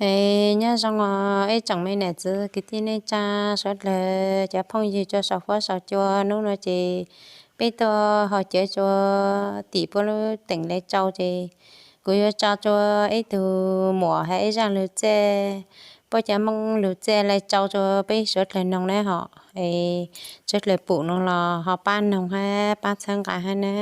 Es nyob zoo os ib tsoom me niam txiv kwv tij neej tsa, suav dlawg cov phooj ywg rua saum huab saum cua. Nub no ces peb tuaj haus cawv rua tim puab lub teem Lais Tsau ces kuv yuav tso rua ib tug muam has ib zaaj lug txij, puab cov Moob lug txij Lais Tsau rua peb suav dlawg noog na hom. Es suav dlawg pum no los ho paab noog hab paab txhawb nqaa hab na.